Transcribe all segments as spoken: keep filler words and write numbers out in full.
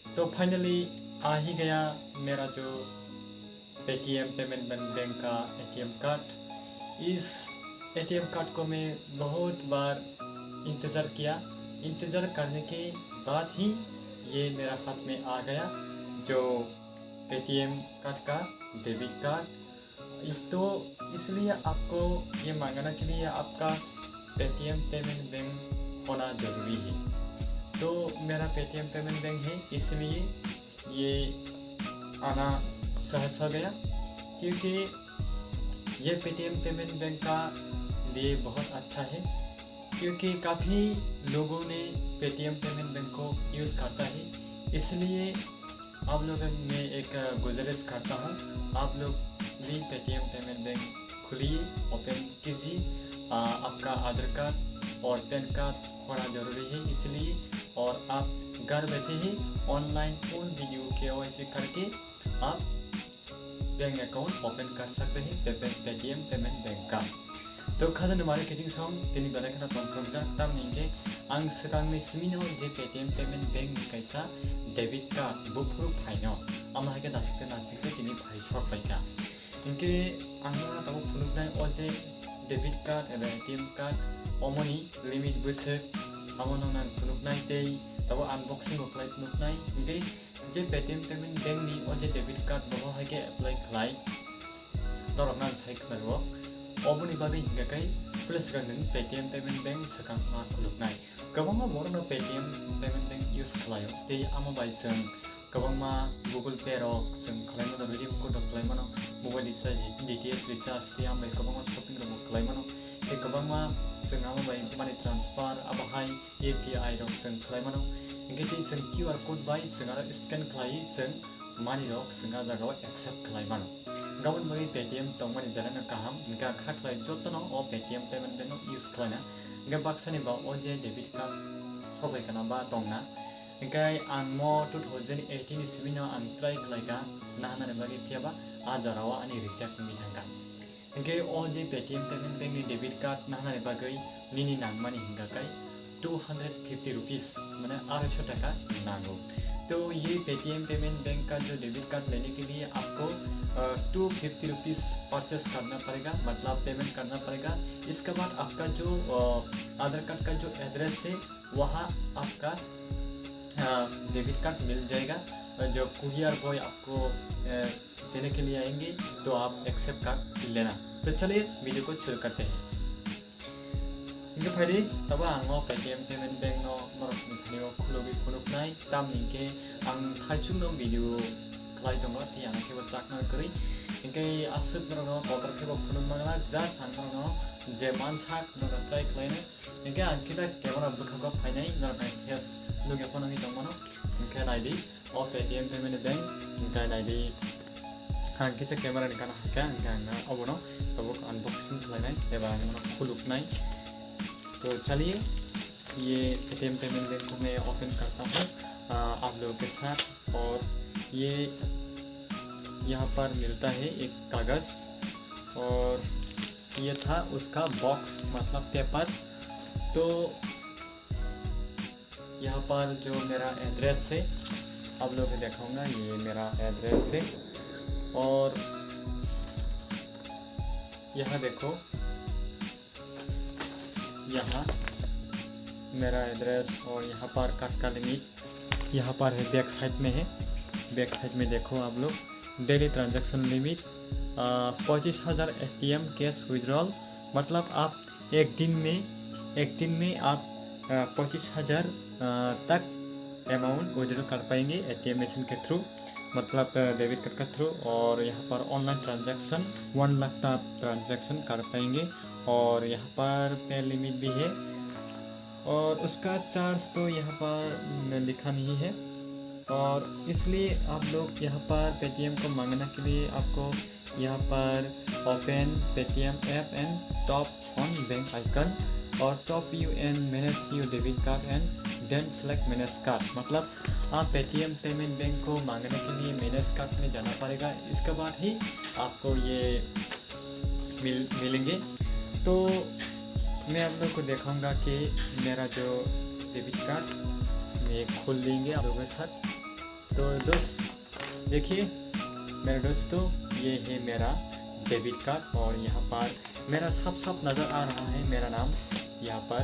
तो फाइनली आ ही गया मेरा जो पेटीएम पेमेंट बैंक का एटीएम कार्ड। इस एटीएम कार्ड को मैं बहुत बार इंतज़ार किया। इंतज़ार करने के बाद ही ये मेरा हाथ में आ गया, जो पेटीएम कार्ड का डेबिट कार्ड। तो इसलिए आपको ये मंगाने के लिए आपका पेटीएम पेमेंट बैंक होना ज़रूरी है। तो मेरा पेटीएम पेमेंट बैंक है, इसलिए ये आना सहज हो गया, क्योंकि ये पेटीएम पेमेंट बैंक का लिए बहुत अच्छा है, क्योंकि काफ़ी लोगों ने पेटीएम पेमेंट बैंक को यूज़ करता है। इसलिए आप लोगों में एक गुजारिश करता हूँ, आप लोग भी पेटीएम पेमेंट बैंक खुलिए, ओपन कीजिए। आ, आपका आधार कार्ड और पैन कार्ड होना ज़रूरी है, इसलिए। और आप घर बैठे ही ऑनलाइन फुल वीडियो केवाईसी करके आप बैंक अकाउंट ओपन कर सकते हैं पे-, पे-, पेटीएम पेमेंट बैंक का। तो khajani mari kiching song tini belai kheno tongthokjak, tamni hingke ang swkangni simino je Paytm Payment Bank ni kaisa debit card buphuru phaino, amo hai khe nasikte nasikte tini phai sok paikha. Hingke ang nono tabuk phunuknai o je debit card eba A T M card, omoni limit bwswk, amo nang phunuknai tei tabuk unboxing bo khlai phunuknai. Hingke je Paytm Payment Bank ni o je debit card, bono hai khe apply khlai, norok nang sai khwlaio. Oboni bagwi hingka khe, please swkang nwng Paytm Payment Bank swkang ma khuluknai. Kwbangma borokno Paytm Payment Bank use khlaio, tei amo bai chwng kwbangma Google Pay rok chwng khlai mano, redeem code rok khlai mano, mobile recharge, D T H recharge, tei amo bai kwbangma shopping rok bo khlai mano, tei kwbangma chwng amo bai money transfer, abo hai U P I rok chwng khlai mano. Hingke tei chwng Q R code bai chwng aro scan khlai chwng money rok chwng a jaga o accept khlai mano. Hingke aboni bagwi Paytm tongmani belai no kaham, hingke kha khlai jotono o Paytm payment bank no use khlaina. Hingke baksani ba o je debit card sobai kana ba tongna. Hingke ang mo two thousand eighteen ni simi no ang try khlai kha nahanani bagwi, phiya ba a jora o ani reject wngwi thangkha. Hingke o je Paytm Payment Bank ni debit card nahanani bagwi nini nangmani hingka khe two hundred fifty rupees, mane arai sho taka nango. तो ये Paytm payment bank का जो debit card लेने के लिए आपको, अ, to fifty rupees purchase करना पड़ेगा, मतलब पेमेंट करना पड़ेगा। इसके बाद आपका जो, अ, आधार कार्ड का जो एड्रेस है, वहाँ आपका, अ, डेबिट कार्ड मिल जाएगा। अ, जो कुरियर बॉय आपको, अ, देने के लिए आएंगे, तो आप एक्सेप्ट कर लेना। तो चलिए वीडियो को शुरू करते हैं। Hingke phaidi, tabo ang o Paytm Payment Bank no norok ni thani o khulogwi phunuknai, tamni hingke ang thaichuk no video khlai tongo, tei ang khe bo chakna kwrwi. Hingke aswk norok no kotor khe bo phunuk mangla, just ang norok no je mansak norok no try khlainai. Hingke ang kisa camera bwkhago phainai, norok ni face nugwi phano wngwi tongmano, hingke naidi. O Paytm Payment Bank, hingke naidi, ang kisa camera ni gana haikha, hingke ang obono tabuk unboxing khlainai, eba ang bono khuluknai. तो चलिए, ये Paytm payment bank को मैं ओपन करता हूँ, आ, आप लोगों के साथ। और ये यहाँ पर मिलता है एक कागज़, और ये था उसका बॉक्स, मतलब पेपर। तो यहाँ पर जो मेरा एड्रेस है, आप लोगों को दिखाऊंगा, ये मेरा एड्रेस है। और यहाँ देखो, यहाँ मेरा एड्रेस और यहाँ पर कार्ड का लिमिट यहाँ पर है, बैक साइड में है। बैक साइड में देखो आप लोग, डेली ट्रांजैक्शन लिमिट, आ, पच्चीस हज़ार एटीएम कैश विड्रॉल, मतलब आप एक दिन में, एक दिन में आप, आ, पच्चीस हज़ार, आ, तक अमाउंट विड्रॉ कर पाएंगे एटीएम मशीन के थ्रू, मतलब, आ, डेबिट कार्ड के थ्रू। और यहाँ पर ऑनलाइन ट्रांजैक्शन वन लाख तक ट्रांजैक्शन कर पाएंगे। और यहाँ पर पे लिमिट भी है, और उसका चार्ज तो यहाँ पर लिखा नहीं है, और इसलिए आप लोग यहाँ पर पेटीएम को मांगने के लिए आपको यहाँ पर open Paytm app and tap on bank icon और tap you and manage your debit card and then select manage card, मतलब आप पेटीएम पेमेंट बैंक को मांगने के लिए मैनेज कार्ड में जाना पड़ेगा। इसके बाद ही आपको ये मिल मिलेंगे। तो मैं आप लोग को दिखाऊंगा कि मेरा जो डेबिट कार्ड मैं खोल लेंगे आप लोगों के साथ। तो दोस्त, देखिए मेरे दोस्तों, ये है मेरा डेबिट कार्ड और यहाँ पर मेरा साफ साफ नज़र आ रहा है मेरा नाम। यहाँ पर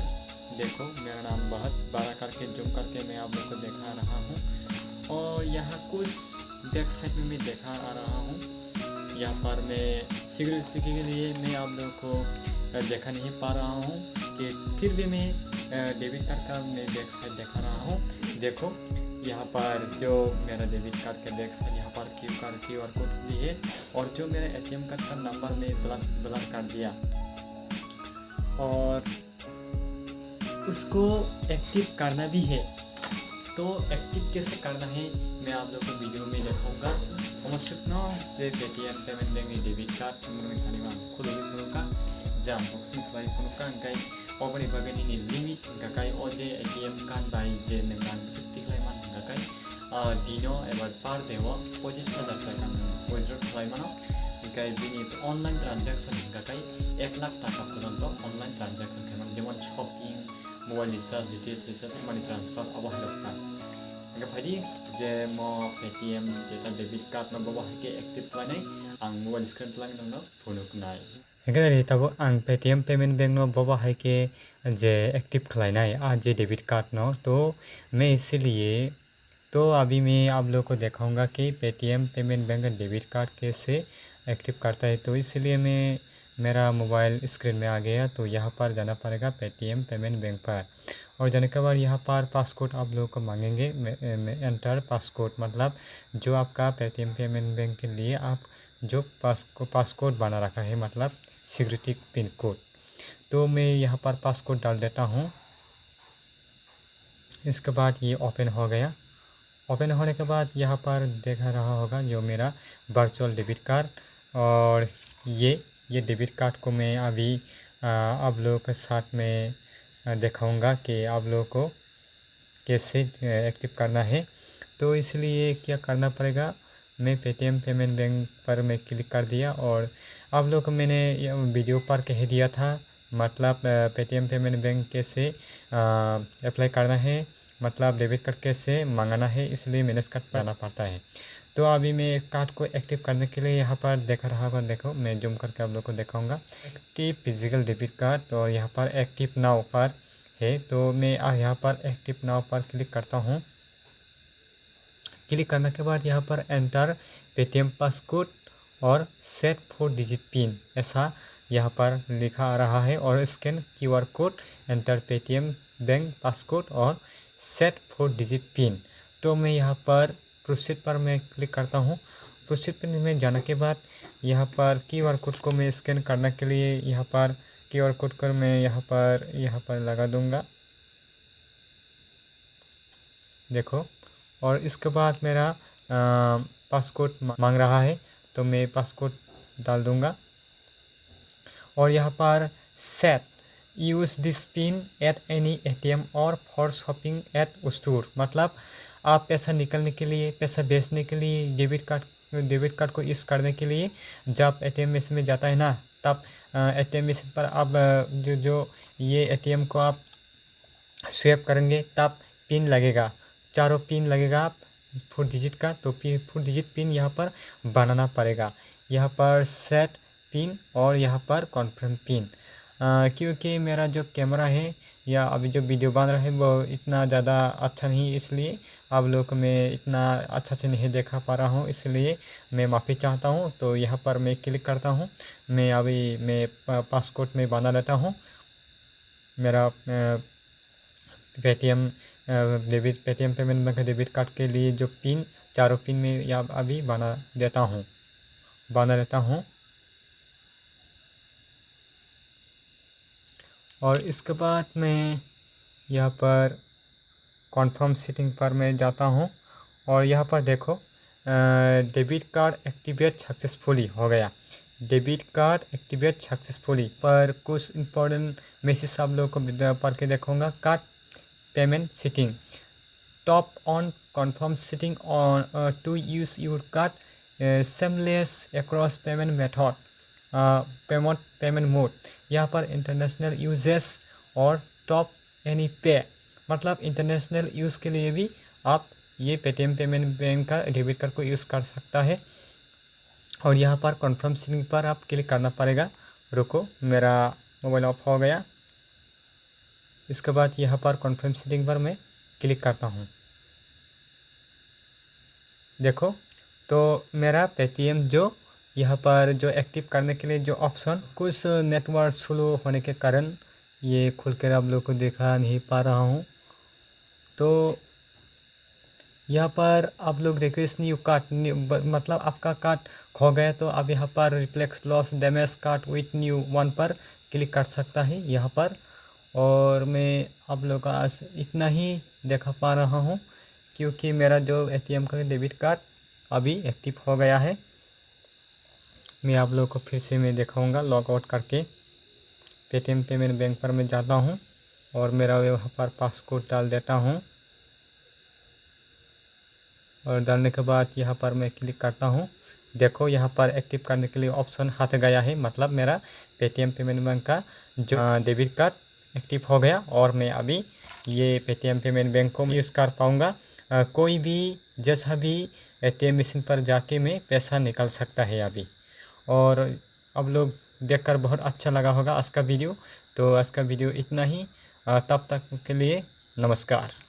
देखो, मेरा नाम बहुत बड़ा करके, जूम करके मैं आप लोग को दिखा रहा हूँ। और यहाँ कुछ बैक साइड में मैं दिखा आ रहा हूँ। यहाँ पर मैं सिक्योरिटी के लिए मैं आप लोगों को, अ, दिखा नहीं पा रहा हूँ कि फिर भी मैं, अ, डेबिट कार्ड का मैं बैक साइड दिखा रहा हूँ। देखो, यहाँ पर जो मेरा डेबिट कार्ड का बैक साइड, यहाँ पर Q R, Q R code भी है और जो मेरा एटीएम कार्ड का नंबर मैं ब्लॉक, ब्लॉक कर दिया। और उसको एक्टिव करना भी है। तो एक्टिव कैसे करना है, मैं आप लोग को वीडियो में दिखाऊंगा। Omo swkno je Paytm Payment Bank ni debit card nungni thani ang khulugwi phunukha, jam boxing khlai phunukha, hwnkhe oboni bagwi nini limit hwnkha khe o je A T M card bai je nwng rang bwswk tikhlai man hwnkha khe, ah, dino ebar per day o pochis hajar taka nwng withdraw khlai mano, hwnkhe bini online transaction hwnkha khe ek lakh taka porjonto online transaction khlai mano, jemon shopping, mobile recharge, D T H recharge, money transfer, abo hai rok kha. Hwnkhe phaidi je mo Paytm jeta debit card no bobo hai khe active khlainai, ang mobile screen twlangwi nokno phunuknai. Hwnkhe nai tabuk ang Paytm Payment Bank no bobo hai khe je active khlainai, ah, je debit card no, to me isiliye, to abhi main aap log ko dekhaunga ki Paytm Payment Bank ka debit card kaise active karta hai, to isliye main मेरा mobile screen में आ गया, तो यहाँ पर जाना पड़ेगा Paytm payment bank पर। और जाने के बाद यहाँ पर पासकोड आप लोगों को मांगेंगे, मे-, मे-, एंटर पासकोड, मतलब जो आपका पेटीएम पेमेंट बैंक के लिए आप जो पास-, पासकोड बना रखा है, मतलब सिक्योरिटी पिन कोड। तो मैं यहाँ पर पासकोड डाल देता हूँ। इसके बाद ये ओपन हो गया। ओपन होने के बाद यहाँ पर देखा रहा होगा जो मेरा वर्चुअल डेबिट कार्ड, और ये, ये डेबिट कार्ड को मैं अभी, आ, आप लोगों के साथ में, आ, दिखाऊंगा कि आप लोगों को कैसे, आ, एक्टिव करना है। तो इसलिए क्या करना पड़ेगा, मैं पेटीएम पेमेंट बैंक पर मैं क्लिक कर दिया, और आप लोग को मैंने ये वीडियो पर कह दिया था, मतलब, अ, पेटीएम पेमेंट बैंक कैसे, अ, अप्लाई करना है, मतलब डेबिट कार्ड कैसे मंगाना है, इसलिए मैनेज कार्ड पर जाना पड़ता है। तो अभी मैं कार्ड को एक्टिव करने के लिए यहाँ पर देखा रहा होगा, देखो मैं जूम करके आप लोग को दिखाऊंगा। एक्टिव फिजिकल डेबिट कार्ड, और यहाँ पर एक्टिव नाउ पर है, तो मैं, आ, यहाँ पर एक्टिव नाउ पर क्लिक करता हूँ। क्लिक करने के बाद यहाँ पर एंटर पेटीएम पासकोड और सेट फोर डिजिट पिन, ऐसा यहाँ पर लिखा आ रहा है, और scan QR code, enter Paytm bank passcode और सेट फोर डिजिट पिन। तो मैं यहाँ पर प्रोसीड पर मैं क्लिक करता हूँ। प्रोसीड पर मैं जाने के बाद यहाँ पर क्यूआर कोड को मैं स्कैन करने के लिए यहाँ पर क्यूआर कोड को मैं यहाँ पर, यहाँ पर लगा दूंगा। देखो, और इसके बाद मेरा, अ, पासकोड मा-, मांग रहा है, तो मैं पासकोड डाल दूंगा। और यहाँ पर set, use this pin at any A T M or for shopping at store, मतलब आप पैसा निकालने के लिए, पैसा भेजने के लिए डेबिट कार्ड, डेबिट कार्ड को यूज़ करने के लिए जब एटीएम मशीन में जाता है ना, तब, अ, एटीएम मशीन पर आप, अ, जो, जो ये एटीएम को आप स्वैप करेंगे तब पिन लगेगा, चारों पिन लगेगा फोर डिजिट का, तो पि-, फोर डिजिट पिन यहाँ पर बनाना पड़ेगा। यहाँ पर सेट पिन और यहाँ पर कन्फर्म पिन। अ, क्योंकि मेरा जो कैमरा है या अभी जो वीडियो बन रहा है वो इतना ज़्यादा अच्छा नहीं, इसलिए आप लोग को मैं इतना अच्छा से नहीं दिखा पा रहा हूँ, इसलिए मैं माफ़ी चाहता हूँ। तो यहाँ पर मैं क्लिक करता हूँ, मैं अभी मैं प-, पासकोड में बना लेता हूँ। मेरा, अ, पेटीएम, अ, डेबिट, पेटीएम पेमेंट बैंक का डेबिट कार्ड के लिए जो पिन, चारों पिन मैं या अभी बना देता हूँ, बना लेता हूँ। और इसके बाद मैं यहाँ पर कन्फर्म सेटिंग पर मैं जाता हूँ और यहाँ पर देखो, अ, डेबिट कार्ड एक्टिवेट सक्सेसफुली हो गया। डेबिट कार्ड एक्टिवेट सक्सेसफुली पर कुछ इंपॉर्टेंट मैसेज आप लोगों को बता-, पढ़ के देखूंगा। Card payment setting, tap on confirm setting on, uh, to use your card, uh, seamless across payment method, uh, payment, payment mode. यहाँ पर इंटरनेशनल यूजेस और टैप एनी पे, मतलब इंटरनेशनल यूज़ के लिए भी आप ये पेटीएम पेमेंट बैंक का डेबिट कार्ड को यूज़ कर सकता है। और यहाँ पर कन्फर्म सीलिंग पर आप क्लिक करना पड़ेगा। रुको, मेरा मोबाइल ऑफ हो गया। इसके बाद यहाँ पर कन्फर्म सीलिंग पर मैं क्लिक करता हूँ। देखो, तो मेरा पेटीएम जो यहाँ पर जो एक्टिव करने के लिए जो ऑप्शन, कुछ नेटवर्क स्लो होने के कारण ये खुल कर आप लोग को दिखा नहीं पा रहा हूँ। तो यहाँ पर आप लोग रिक्वेस्ट न्यू कार्ड, न्यू, ब-, मतलब आपका कार्ड खो गया, तो आप यहाँ पर replace lost damage card with new one पर क्लिक कर सकता है यहाँ पर। और मैं आप लोग का आज इतना ही दिखा पा रहा हूँ, क्योंकि मेरा जो एटीएम का डेबिट कार्ड अभी एक्टिव हो गया है। मैं आप लोग को फिर से मैं दिखाऊंगा लॉग आउट करके। पेटीएम पेमेंट बैंक पर मैं जाता हूँ और मेरा यहाँ पर पासकोड डाल देता हूँ। और डालने के बाद यहाँ पर मैं क्लिक करता हूँ। देखो, यहाँ पर एक्टिव करने के लिए ऑप्शन हाथ गया है, मतलब मेरा पेटीएम पेमेंट बैंक का जो, अ, डेबिट कार्ड एक्टिव हो गया और मैं अभी ये पेटीएम पेमेंट बैंक को यूज़ कर पाऊँगा। अ, कोई भी जैसा भी एटीएम मशीन पर जाके मैं पैसा निकाल सकता है अभी। और आप लोग देखकर बहुत अच्छा लगा होगा आज का वीडियो। तो आज का वीडियो इतना ही। अ, तब तक के लिए नमस्कार।